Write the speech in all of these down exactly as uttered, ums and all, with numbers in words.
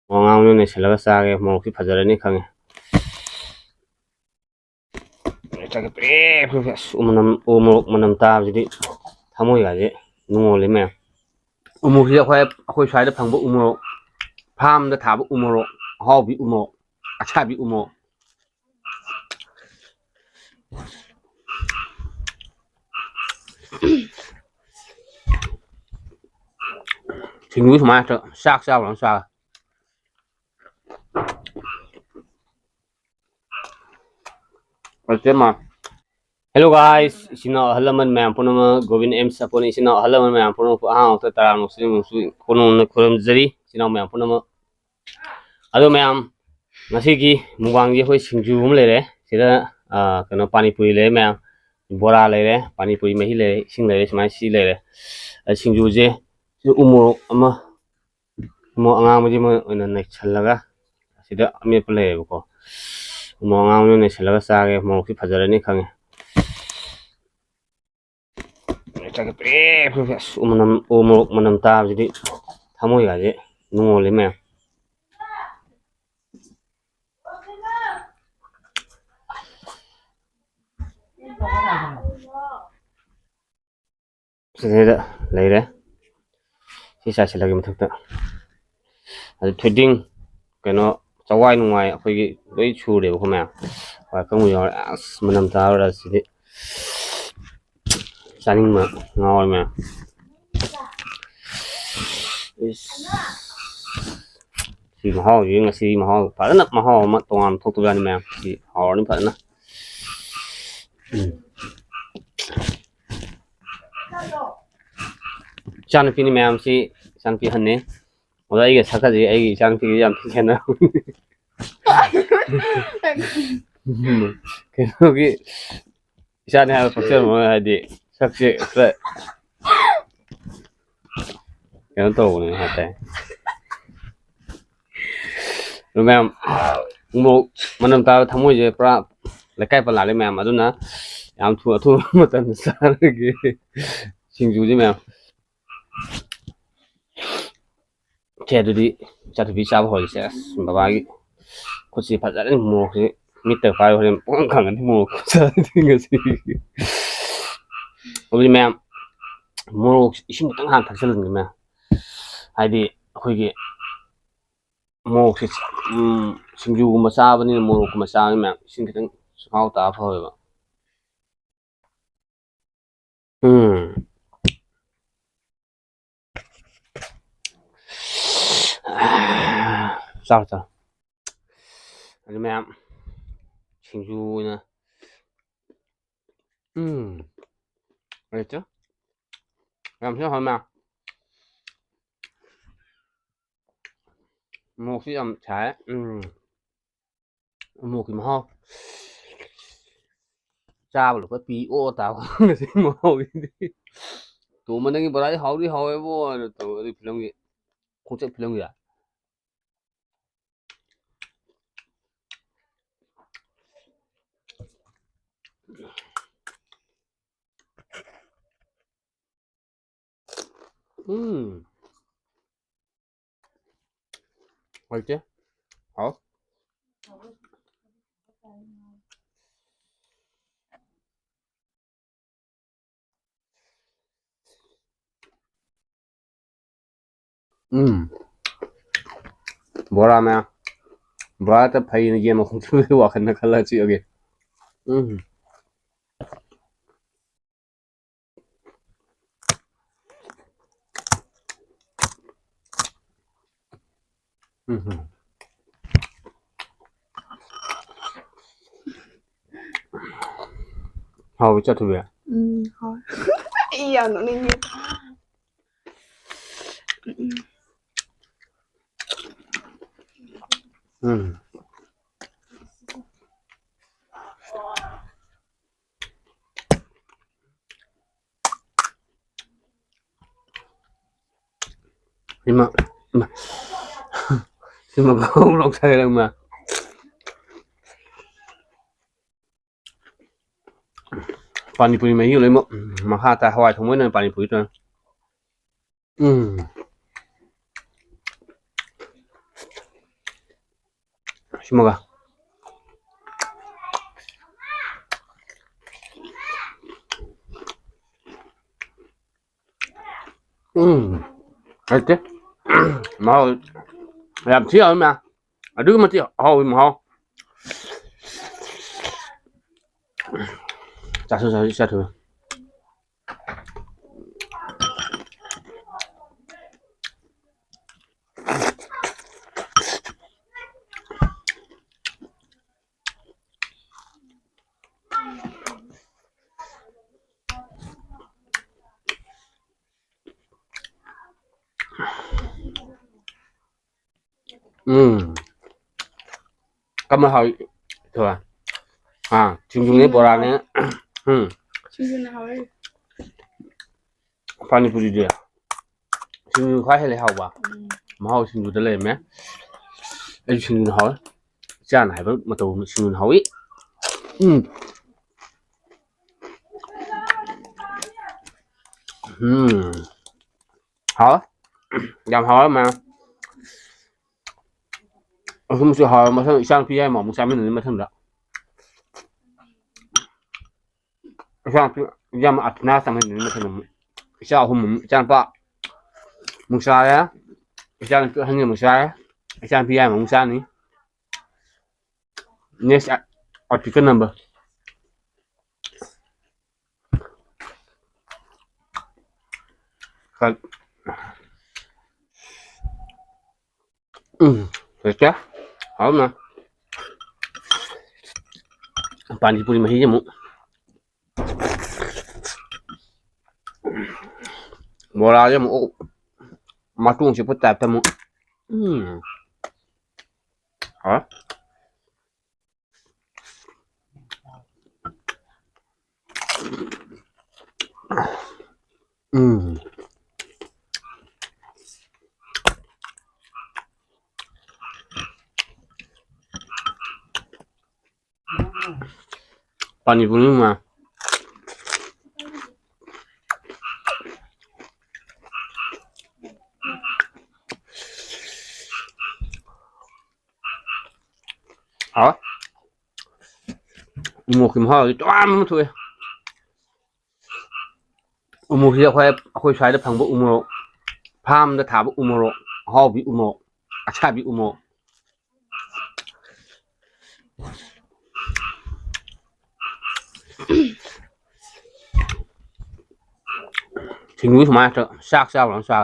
ꯃꯣꯔꯣꯛ ꯑꯉꯥꯡꯕꯗꯨ ꯅꯩꯁꯜꯂꯒ ꯆꯥꯒꯦ꯫ ꯃꯣꯔꯣꯛꯁꯤ ꯐꯖꯔꯅꯤ ꯈꯪꯉꯦ꯫ ꯆꯥꯒꯦ꯫ Pray, pray, pray. ꯑꯁ, ꯎ ꯃꯅꯝ, ꯎ ꯃꯣꯔꯣꯛ ꯃꯅꯝ ꯇꯥꯕꯁꯤꯗꯤ ꯊꯃꯣꯏꯒꯁꯦ ꯅꯨꯡꯉꯣꯜꯂꯤ ꯃꯌꯥꯝ꯫ ꯎ ꯃꯣꯔꯣꯛꯁꯤꯗꯤ ꯑꯩꯈꯣꯏ, ꯑꯩꯈꯣꯏ ꯁ꯭ꯋꯥꯏꯗ ꯐꯪꯕ ꯎ ꯃꯣꯔꯣꯛ, ꯐꯥꯔꯝꯗ ꯊꯥꯕ ꯎ ꯃꯣꯔꯣꯛ, ꯑꯍꯥꯎꯕꯤ ꯎ ꯃꯣꯔꯣꯛ, ꯑꯁꯥꯕꯤ ꯎ ꯃꯣꯔꯣꯛ꯫ ꯁꯤꯡꯖꯨ ꯁꯨꯃꯥꯏꯅ ꯆꯥꯛ ꯆꯥꯕ ꯆꯥ꯫ ꯍꯦꯜꯂꯣ ꯒꯥꯏꯁ, ꯏꯆꯤꯟ ꯏꯅꯥꯎ ꯑꯍꯜ ꯂꯃꯟ ꯃꯌꯥꯝ ꯄꯨꯝꯅꯃꯛ, ꯒꯣꯕꯤꯟ ꯑꯦꯝ ꯁꯥꯄꯣꯟ ꯏꯆꯤꯟ ꯏꯅꯥꯎ ꯑꯍꯜ ꯂꯃꯟ ꯃꯌꯥꯝ ꯄꯨꯝꯅꯃꯛꯄꯨ ꯑꯍꯥꯟꯕ ꯃꯛꯇ ꯇꯔꯥꯝꯅ ꯑꯣꯛꯆꯔꯤ, ꯅꯣꯡꯁꯨ ꯀꯣꯅꯨꯡꯅ ꯈꯨꯔꯨꯝꯖꯔꯤ ꯏꯆꯤꯟ ꯏꯅꯥꯎ ꯃꯌꯥꯝ ꯄꯨꯝꯅꯃꯛ꯫ ꯑꯗꯣ ꯃꯌꯥꯝ, ꯉꯁꯤꯒꯤ ꯃꯨꯛꯕꯥꯡꯁꯦ ꯑꯩꯈꯣꯏ ꯁꯤꯡꯖꯨ ꯑꯃ ꯂꯩꯔꯦ ꯁꯤꯗ, ꯑꯥ, ꯀꯩꯅꯣ, ꯄꯥꯅꯤꯄꯨꯔꯤ ꯂꯩꯔꯦ ꯃꯌꯥꯝ, ꯕꯣꯔꯥ ꯂꯩꯔꯦ, ꯄꯥꯅꯤꯄꯨꯔꯤ ꯃꯍꯤ ꯂꯩꯔꯦ, ꯏꯁꯤꯡ ꯂꯩꯔꯦ, ꯁꯨꯃꯥꯏꯅ ꯁꯤ ꯂꯩꯔꯦ꯫ ꯑꯗ ꯁꯤꯡꯖꯨꯁꯦ ꯁꯤ ꯎ ꯃꯣꯔꯣꯛ ꯑꯃ, ꯎ ꯃꯣꯔꯣꯛ ꯑꯉꯥꯡꯕꯁꯤꯃ ꯑꯣꯏꯅ ꯅꯩꯁꯜꯂꯒ, ꯑꯁꯤꯗ ꯑꯃꯦꯠꯄ ꯂꯩꯌꯦꯕꯀꯣ, ꯎ ꯃꯣꯔꯣꯛ ꯑꯉꯥꯡꯕꯁꯤꯃ ꯅꯩꯁꯜꯂꯒ ꯆꯥꯒꯦ꯫ ꯃꯣꯔꯣꯛꯁꯤ ꯐꯖꯔꯅꯤ ꯈꯪꯉꯦ꯫ ꯆꯥꯒꯦ꯫ Pray, pray, pray. ꯑꯁ, ꯎ ꯃꯅꯝ, ꯎ ꯃꯣꯔꯣꯛ ꯃꯅꯝ ꯇꯥꯕꯁꯤꯗꯤ ꯊꯃꯣꯏꯒꯁꯦ ꯅꯨꯡꯉꯣꯜꯂꯤ ꯃꯌꯥꯝ꯫ ꯁꯤꯗꯩꯗ ꯂꯩꯔꯦ꯫ ꯁꯤ ꯆꯥꯏꯁꯤꯜꯂꯒꯦ ꯃꯊꯛꯇ꯫ ꯑꯗꯨ ꯊꯣꯏꯗꯤꯡ, ꯀꯩꯅꯣ, ꯆꯋꯥꯏ ꯅꯨꯡꯋꯥꯏ ꯑꯩꯈꯣꯏꯒꯤ ꯂꯣꯏ ꯁꯨꯔꯦꯕꯀꯣ ꯃꯌꯥꯝ꯫ ꯍꯋꯥꯏ ꯑꯀꯪꯕ ꯌꯥꯎꯔꯦ꯫ ꯑꯁ, ꯃꯅꯝ ꯇꯥꯕꯗ ꯁꯤꯗꯤ ꯆꯥꯅꯤꯡꯕ ꯉꯥꯎꯔꯦ ꯃꯌꯥꯝ꯫ ꯏꯁ꯫ ꯁꯤ ꯃꯍꯥꯎꯁꯤ ꯉꯁꯤ ꯃꯍꯥꯎ ꯐꯖꯅ, ꯃꯍꯥꯎ ꯑꯃ ꯇꯣꯉꯥꯟꯕ ꯊꯣꯛꯇꯕ ꯌꯥꯅꯤ ꯃꯌꯥꯝ꯫ ꯁꯤ ꯍꯥꯎꯔꯅꯤ ꯐꯖꯅ꯫ ꯎꯝ꯫ ꯏꯆꯥꯅꯨꯄꯤꯅꯤ ꯃꯌꯥꯝꯁꯤ, ꯏꯆꯥꯅꯨꯄꯤ ꯑꯍꯟꯅꯤ꯫ ꯑꯗꯣ ꯑꯩꯒ ꯁꯛꯀꯁꯤ ꯑꯩꯒꯤ ꯏꯆꯥꯅꯨꯄꯤꯒ ꯌꯥꯝ ꯊꯤ ꯈꯦꯠꯅꯔꯝꯒꯅꯤ꯫ ꯀꯩꯅꯣꯒꯤ ꯏꯆꯥꯅꯤ ꯍꯥꯏꯕ ꯄꯛꯆꯔꯝꯃꯣꯏ, ꯍꯥꯏꯗꯤ ꯁꯛꯁꯦ ꯈꯔ ꯀꯩꯅꯣ ꯇꯧꯕꯅꯦ ꯍꯥꯏꯇꯥꯔꯦ꯫ ꯑꯗꯨ ꯃꯌꯥꯝ, ꯎꯃꯣꯔꯣꯛ ꯃꯅꯝ ꯇꯥꯕ ꯊꯃꯣꯏꯁꯦ ꯄꯨꯔꯥ ꯂꯩꯀꯥꯏ ꯄꯜꯂꯥꯜꯂꯦ ꯃꯌꯥꯝ꯫ ꯑꯗꯨꯅ ꯌꯥꯝ ꯊꯨ, ꯑꯊꯨꯕ ꯃꯇꯝꯗ ꯆꯥꯔꯒꯦ ꯁꯤꯡꯖꯨꯁꯦ ꯃꯌꯥꯝ꯫ ꯁꯦ, ꯑꯗꯨꯗꯤ ꯆꯥꯊꯕꯤ ꯆꯥꯕ ꯍꯧꯔꯁꯦ꯫ ꯑꯁ, ꯕꯕꯥꯒꯤ ꯈꯨꯠꯁꯤ ꯐꯖꯔꯅꯤ꯫ ꯃꯣꯔꯣꯛꯁꯤ ꯃꯤꯠꯇ ꯄꯥꯏ ꯍꯣꯔꯦꯟ ꯄꯨꯡ ꯈꯪꯒꯅꯤ ꯃꯣꯔꯣꯛ ꯆꯥꯔꯗꯤ ꯉꯁꯤ꯫ ꯑꯗꯨꯗꯤ ꯃꯌꯥꯝ, ꯃꯣꯔꯣꯛ ꯏꯁꯤꯡ ꯈꯤꯇꯪ ꯍꯥꯟꯅ ꯊꯛꯆꯜꯂꯅꯤ ꯃꯌꯥꯝ꯫ ꯍꯥꯏꯗꯤ ꯑꯩꯈꯣꯏꯒꯤ ꯃꯣꯔꯣꯛꯁꯦ, ꯎꯝ, ꯁꯤꯡꯖꯨꯒꯨꯝꯕ ꯆꯥꯕꯅꯤꯅ, ꯃꯣꯔꯣꯛꯀꯨꯝꯕ ꯆꯥꯕꯅꯤꯅ ꯃꯌꯥꯝ ꯏꯁꯤꯡ ꯈꯤꯇꯪ ꯆꯈꯥꯎ ꯇꯥ ꯐꯕ꯫ ꯎꯝ꯫ ꯆꯥꯎ, ꯆꯥꯎ꯫ ꯑꯗꯨ ꯃꯌꯥꯝ ꯁꯤꯡꯖꯨ ꯑꯣꯏꯅ꯫ ꯎꯝ꯫ ꯂꯩꯇꯦ꯫ ꯌꯥꯝ ꯊꯤꯅ ꯍꯥꯎ ꯃꯌꯥꯝ꯫ ꯃꯣꯔꯣꯛꯁꯨ ꯌꯥꯝ ꯁꯥꯏ꯫ ꯎꯝ꯫ ꯃꯣꯔꯣꯛꯀꯤ ꯃꯍꯥꯎ꯫ ꯆꯥꯕ ꯂꯣꯏꯕꯒ ꯄꯤ ꯑꯣ ꯇꯥꯕ ꯉꯁꯤ ꯃꯍꯥꯎꯁꯤꯗꯤ꯫ ꯇꯣꯝꯕ, "ꯅꯪꯒꯤ ꯕꯣꯔꯥꯗꯤ ꯍꯥꯎꯗꯤ ꯍꯥꯎꯋꯦꯕꯣ" ꯍꯥꯏꯅ ꯇꯧꯋꯦ ꯑꯗꯨꯒꯤ ꯐꯤꯂꯝꯒꯤ, ꯈꯣꯡꯆꯠ ꯐꯤꯂꯝꯒꯤꯗ꯫ ꯎꯝ꯫ ꯍꯥꯎꯇꯦ꯫ ꯍꯥꯎ꯫ ꯎꯝ꯫ ꯕꯣꯔꯥ ꯃꯌꯥꯝ꯫ ꯕꯣꯔꯥ ꯅꯠꯇ ꯐꯩꯅ ꯌꯦꯟ ꯃꯈꯣꯡ ꯆꯨꯕꯒꯤ ꯋꯥꯈꯜꯗ ꯈꯜꯂ ꯆꯤꯛꯑꯒꯦ꯫ ꯎꯝ꯫ ꯎꯝ꯫ ꯍꯥꯎꯕ ꯆꯥꯊꯨꯕꯤ? ꯎꯝ, ꯍꯥꯎꯋꯦ꯫ ꯑꯩ ꯌꯥꯝ ꯅꯣꯛꯅꯤꯡꯉꯦ꯫ ꯎꯝ꯫ ꯎꯝ꯫ ꯁꯤꯃ, ꯏꯃꯥ꯫ ꯁꯤꯃ ꯒ꯭ꯔꯧ ꯒ꯭ꯔꯧ ꯁꯥꯏꯔꯛꯃ꯫ ꯄꯥꯅꯤꯄꯨꯔꯤ ꯃꯍꯤ ꯂꯣꯏꯅꯃꯛ ꯃꯈꯥ ꯇꯥꯏ꯫ ꯍꯋꯥꯏ ꯊꯣꯡꯕ ꯑꯣꯏꯅ ꯄꯥꯅꯤꯄꯨꯔꯤ ꯇꯧꯔꯦ꯫ ꯎꯝ꯫ ꯁꯤꯃꯒ꯫ ꯎꯝ꯫ ꯍꯩꯇꯦ꯫ ꯃꯍꯥꯎ ꯌꯥꯝ ꯊꯤ ꯍꯥꯎꯋꯤ ꯃꯌꯥꯝ꯫ ꯑꯗꯨꯛꯀꯤ ꯃꯇꯤꯛ ꯍꯥꯎꯋꯤ ꯃꯍꯥꯎ꯫ ꯆꯥꯁꯨ ꯆꯥꯁꯨ ꯆꯥꯊꯣꯛꯑꯦ꯫ ꯎꯝ꯫ ꯀꯃ ꯍꯥꯎ ꯊꯣ꯫ ꯑꯥ, ꯁꯤꯡꯖꯨꯅꯦ, ꯕꯣꯔꯥꯅꯦ꯫ ꯎꯝ꯫ ꯁꯤꯡꯖꯨꯅ ꯍꯥꯎꯋꯦ꯫ ꯄꯥꯅꯤꯄꯨꯔꯤꯗꯤ ꯁꯤꯡꯖꯨ ꯈ꯭ꯋꯥꯏ ꯍꯦꯜꯂꯦ ꯍꯥꯎꯕ꯫ ꯎꯝ꯫ ꯃꯍꯥꯎ ꯁꯤꯡꯖꯨꯗ ꯂꯩꯔꯝꯃꯦ꯫ ꯑꯩꯁꯨ ꯁꯤꯡꯖꯨꯅ ꯍꯥꯎꯋꯦ꯫ ꯏꯆꯥꯅ ꯍꯥꯏꯕ ꯃꯇꯧ ꯁꯤꯡꯖꯨꯅ ꯍꯥꯎꯋꯤ꯫ ꯎꯝ꯫ ꯎꯝ꯫ ꯍꯥꯎ꯫ ꯌꯥꯝ ꯍꯥꯎꯔꯦ ꯃꯌꯥꯝ꯫ ꯑꯍꯨꯝꯁꯨ ꯍꯥꯎꯔꯦ꯫ ꯃꯊꯪ ꯏꯆꯥꯅꯨꯄꯤ ꯌꯥꯏꯃ ꯑꯃꯨꯛ ꯆꯥꯃꯤꯟꯅꯅꯤ ꯃꯊꯪꯗ꯫ ꯏꯆꯥꯅꯨꯄꯤ ꯌꯥꯝ ꯑꯊꯤꯅꯥ ꯆꯥꯃꯤꯟꯅꯅꯤ ꯃꯊꯪꯗ ꯑꯃꯨꯛ꯫ ꯏꯆꯥ ꯑꯍꯨꯝ ꯑꯃꯨꯛ, ꯏꯆꯥꯅꯨꯄꯥ ꯑꯃꯨꯛ ꯆꯥꯔꯦ꯫ ꯏꯆꯥꯅꯨꯄꯤ ꯑꯍꯟꯒꯤ ꯑꯃꯨꯛ ꯆꯥꯔꯦ꯫ ꯏꯆꯥꯅꯨꯄꯤ ꯌꯥꯏꯃ ꯑꯃꯨꯛ ꯆꯥꯅꯤ꯫ Next article number꯫ ꯎꯝ, ꯂꯩꯇꯦ꯫ ꯍꯥꯎꯅ꯫ ꯄꯥꯅꯤꯄꯨꯔꯤ ꯃꯍꯤꯁꯦ ꯑꯃꯨꯛ꯫ ꯕꯣꯔꯥꯁꯦ ꯑꯃꯨꯛ ꯑꯣꯛ ꯃꯇꯣꯡ ꯆꯤꯛꯄ type ꯇ ꯑꯃꯨꯛ꯫ ꯎꯝ꯫ ꯍꯥꯎ꯫ ꯎꯝ꯫ ꯄꯥꯅꯤꯄꯨꯔꯤ ꯑꯃ꯫ ꯍꯥꯎ꯫ ꯎꯃꯣꯔꯣꯛꯀꯤ ꯃꯍꯥꯎꯗꯤ ꯇꯣꯉꯥꯟꯕ ꯑꯃ ꯊꯣꯛꯑꯦ꯫ ꯎꯃꯣꯔꯣꯛꯁꯤꯗꯤ ꯑꯩꯈꯣꯏ, ꯑꯩꯈꯣꯏ ꯁ꯭ꯋꯥꯏꯗ ꯐꯪꯕ ꯎꯃꯣꯔꯣꯛ, ꯐꯥꯔꯝꯗ ꯊꯥꯕ ꯎꯃꯣꯔꯣꯛ, ꯑꯍꯥꯎꯕꯤ ꯎꯃꯣꯔꯣꯛ, ꯑꯁꯥꯕꯤ ꯎꯃꯣꯔꯣꯛ꯫ ꯁꯤꯡꯖꯨ ꯁꯨꯃꯥꯏꯅ ꯆꯥꯛ ꯆꯥꯕ ꯆꯥ꯫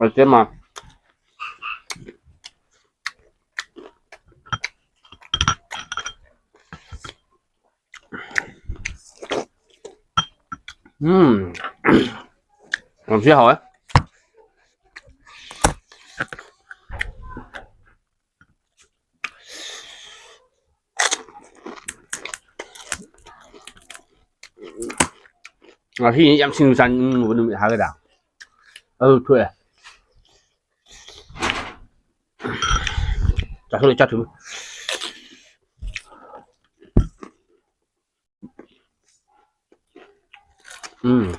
ꯑꯆꯦ ꯃꯥ꯫ ꯎꯝ꯫ ꯌꯥꯝ ꯊꯤ ꯍꯥꯎꯋꯦ꯫ ꯉꯁꯤ ꯌꯥꯝ ꯁꯤꯡꯖꯨ ꯆꯥꯅꯤꯡꯕ ꯅꯨꯃꯤꯠ ꯍꯥꯏꯒꯗ꯭ꯔꯥ? ꯑꯗꯨ ꯊꯣꯛꯑꯦ꯫ ꯆꯥꯊꯣꯛꯑꯦ, ꯆꯥꯊꯣꯛꯑꯦ꯫ ꯎꯝ꯫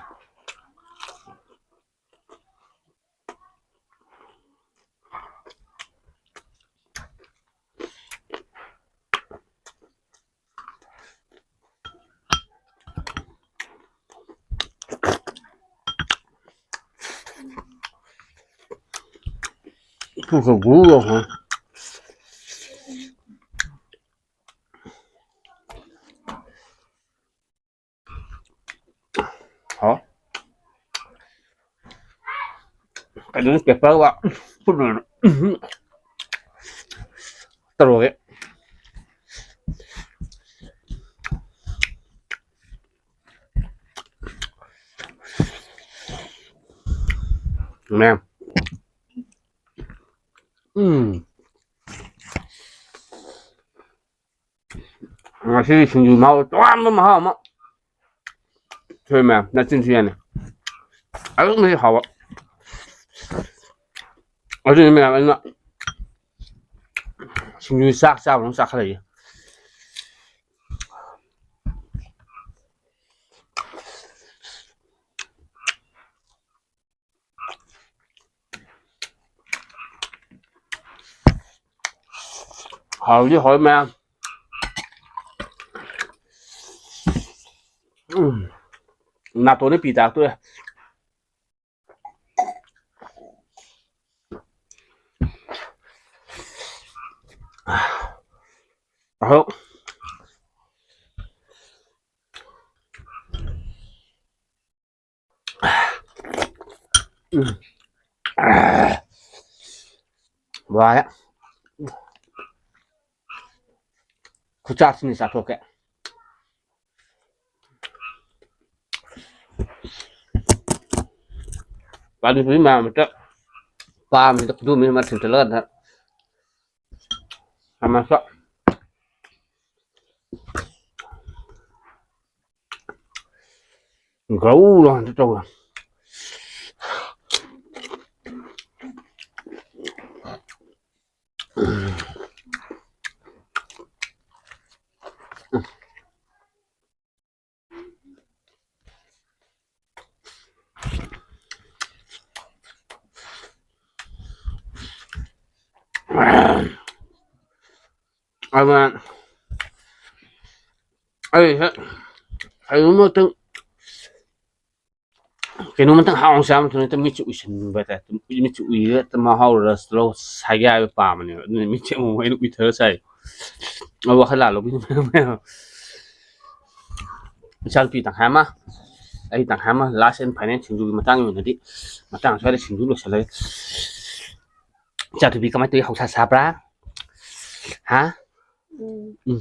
ꯈꯔ ꯈꯔ ꯒꯨꯔꯨ ꯂꯥꯎ꯫ ꯍꯥꯎ꯫ ꯀꯩꯅꯣ, ꯄꯦꯄꯔ ꯋꯥ ꯐꯨꯠꯂꯨꯔꯦ꯫ ꯇꯧꯔꯒꯦ꯫ ꯃꯌꯥꯝ꯫ ꯎꯝ꯫ ꯉꯁꯤꯒꯤ ꯁꯤꯡꯖꯨ ꯃꯍꯥꯎ ꯇꯣꯉꯥꯟꯕ ꯃꯍꯥꯎ ꯑꯃ ꯊꯣꯛꯑꯦ ꯃꯌꯥꯝ, ꯅꯆꯤꯟ ꯊꯤ ꯌꯥꯅꯤ꯫ ꯑꯗꯨꯛꯀꯤ ꯃꯇꯤꯛ ꯍꯥꯎꯕ꯫ ꯑꯗꯨꯅꯤ ꯃꯌꯥꯝ ꯑꯩꯅ ꯁꯤꯡꯖꯨ ꯆꯥꯛ ꯆꯥꯕꯗꯧꯅ ꯆꯥꯈꯠꯂꯛꯏꯁꯦ꯫ ꯍꯥꯎꯗꯤ ꯍꯥꯎꯋꯤ ꯃꯌꯥꯝ꯫ ꯎꯝ꯫ ꯅꯥꯇꯣꯟꯗ ꯄꯤ ꯇꯥꯔꯛꯇꯣꯔꯦ꯫ ꯑꯍꯣ꯫ ꯎꯝ꯫ ꯋꯥꯔꯦ꯫ ꯈꯨꯆꯥꯁꯤꯅꯤ ꯆꯥꯊꯣꯛꯀꯦ꯫ ꯄꯥꯅꯤ ꯄꯨꯔꯤ ꯃꯌꯥꯝ ꯑꯃꯇ ꯄꯥꯝꯃꯤꯗ ꯈꯨꯗꯣꯝꯕꯤ ꯑꯃ ꯊꯤꯟꯖꯜꯂꯒ ꯑꯗ ꯆꯥꯃꯁꯇ ꯒ꯭ꯔꯧ ꯂꯥꯎꯅ ꯇꯧꯋꯦ꯫ ꯑꯗꯨꯅ ꯑꯩ ꯍꯦꯛ ꯀꯩꯅꯣꯝꯃꯇꯪ ꯀꯩꯅꯣꯝꯃꯇꯪ ꯍꯥꯎꯅ ꯆꯥꯕ ꯃꯇꯝꯗ ꯍꯦꯛꯇ ꯃꯤꯠꯁꯦ ꯎꯏꯁꯤꯟꯕ ꯍꯥꯏꯇꯥꯔꯦ꯫ ꯃꯤꯠꯁꯦ ꯎꯏꯔꯒ ꯍꯦꯛꯇ ꯃꯍꯥꯎ ꯔꯁ ꯂꯧ ꯁꯥꯏꯒꯥꯏꯕ ꯄꯥꯝꯕꯅꯦꯕ꯫ ꯑꯗꯨꯅ ꯃꯤꯠꯁꯦ ꯑꯃꯨꯛ ꯑꯩꯅ ꯎꯏꯊꯔ ꯆꯥꯏ꯫ ꯑ, ꯋꯥꯈꯜ ꯂꯥꯜꯂꯧꯕꯤꯅꯦꯕ꯫ ꯏꯆꯥꯅꯨꯄꯤ ꯇꯪꯈꯥꯏ ꯑꯃ, ꯑꯩ ꯇꯪꯈꯥꯏ ꯑꯃ, last and final ꯁꯤꯡꯖꯨꯒꯤ ꯃꯇꯥꯡꯒꯤ ꯑꯣꯏꯅꯗꯤ ꯃꯇꯥꯡ ꯁ꯭ꯋꯥꯏꯗ ꯁꯤꯡꯖꯨ ꯂꯣꯏꯁꯤꯜꯂꯒꯦ꯫ ꯏꯆꯥꯅꯨꯄꯤ ꯀꯃꯥꯏꯅ ꯇꯧꯏ? ꯍꯧꯁꯥ ꯁꯥꯕ꯭ꯔꯥ? ꯍꯥ? ꯎꯝ꯫ ꯎꯝ꯫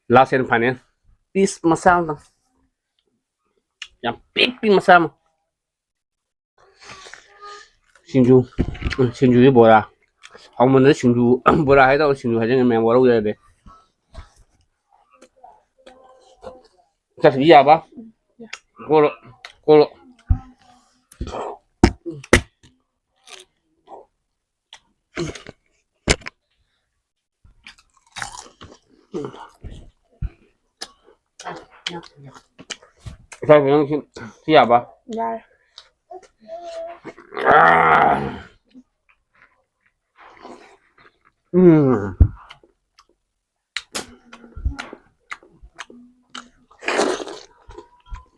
Last and final piece ꯃꯆꯥ ꯑꯃ, ꯌꯥꯝ ꯄꯤꯛ ꯄꯤꯛ ꯃꯆꯥ ꯑꯃ꯫ ꯁꯤꯡꯖꯨ, ꯁꯤꯡꯖꯨꯒꯤ ꯕꯣꯔꯥ꯫ ꯍꯥꯎꯃꯟꯗꯅ ꯁꯤꯡꯖꯨ, ꯕꯣꯔꯥ ꯍꯥꯏꯗꯧ, ꯁꯤꯡꯖꯨ ꯍꯥꯏꯖꯟꯒ꯭ꯔꯦ ꯃꯌꯥꯝ, ꯋꯥꯔꯧ ꯌꯥꯗꯦ꯫ ꯆꯠꯈꯤꯕ ꯌꯥꯕ? ꯀꯣꯠꯂꯣ, ꯀꯣꯠꯂꯣ꯫ ꯏꯁꯥ ꯅꯪ ꯁꯤ, ꯁꯤ ꯌꯥꯕ? ꯌꯥꯔꯦ꯫ ꯎꯝ꯫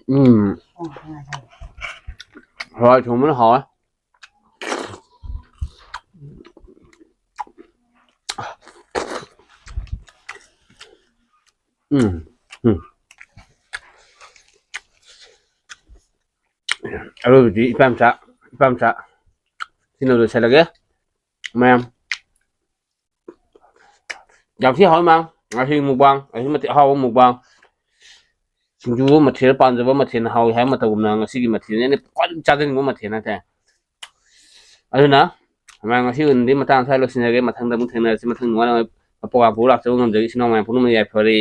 ꯎꯝ꯫ ꯍꯋꯥꯏ ꯊꯣꯡꯕꯅ ꯍꯥꯎꯋꯦ꯫ ꯎꯝ꯫ ꯎꯝ꯫ ꯑꯔꯣꯏꯕꯗꯤ ꯏꯄꯥꯝꯆꯥ, ꯏꯄꯥꯝꯆꯥ꯫ ꯁꯤꯅ ꯂꯣꯏꯁꯤꯜꯂꯒꯦ꯫ ꯃꯌꯥꯝ꯫ ꯌꯥꯝ ꯊꯤ ꯍꯥꯎꯋꯤ ꯃꯌꯥꯝ꯫ ꯉꯁꯤ mukbang, ꯑꯁꯤ ꯃꯇꯤꯛ ꯑꯍꯥꯎꯕ mukbang꯫ ꯁꯤꯡꯖꯨ ꯃꯊꯦꯜ ꯄꯥꯝꯖꯕ ꯃꯊꯦꯜ ꯍꯥꯎꯋꯤ ꯍꯥꯏꯕ ꯃꯇꯧꯒꯨꯝꯅ ꯉꯁꯤꯒꯤ ꯃꯊꯦꯜꯅꯤ ꯑꯩꯅ ꯈ꯭ꯋꯥꯏꯗꯒꯤ ꯆꯥꯖꯅꯤꯡꯕ ꯃꯊꯦꯜ ꯍꯥꯏꯇꯥꯔꯦ꯫ ꯑꯗꯨꯅ ꯃꯌꯥꯝ ꯉꯁꯤ ꯑꯣꯏꯅꯗꯤ ꯃꯇꯥꯡ ꯑꯁ꯭ꯋꯥꯏꯗ ꯂꯣꯏꯁꯤꯟꯖꯔꯒꯦ꯫ ꯃꯊꯪꯗ ꯑꯃꯨꯛ ꯊꯦꯡꯅꯔꯁꯤ꯫ ꯃꯊꯪ ꯅꯨꯡꯉꯥꯏ ꯅꯨꯡꯉꯥꯏꯕ program ꯄꯨꯔ ꯂꯥꯛꯆꯕ ꯉꯝꯖꯒꯦ꯫ ꯏꯆꯤꯟ ꯏꯅꯥꯎ ꯃꯌꯥꯝ ꯄꯨꯝꯅꯃꯛ ꯌꯥꯏꯐꯔꯦ꯫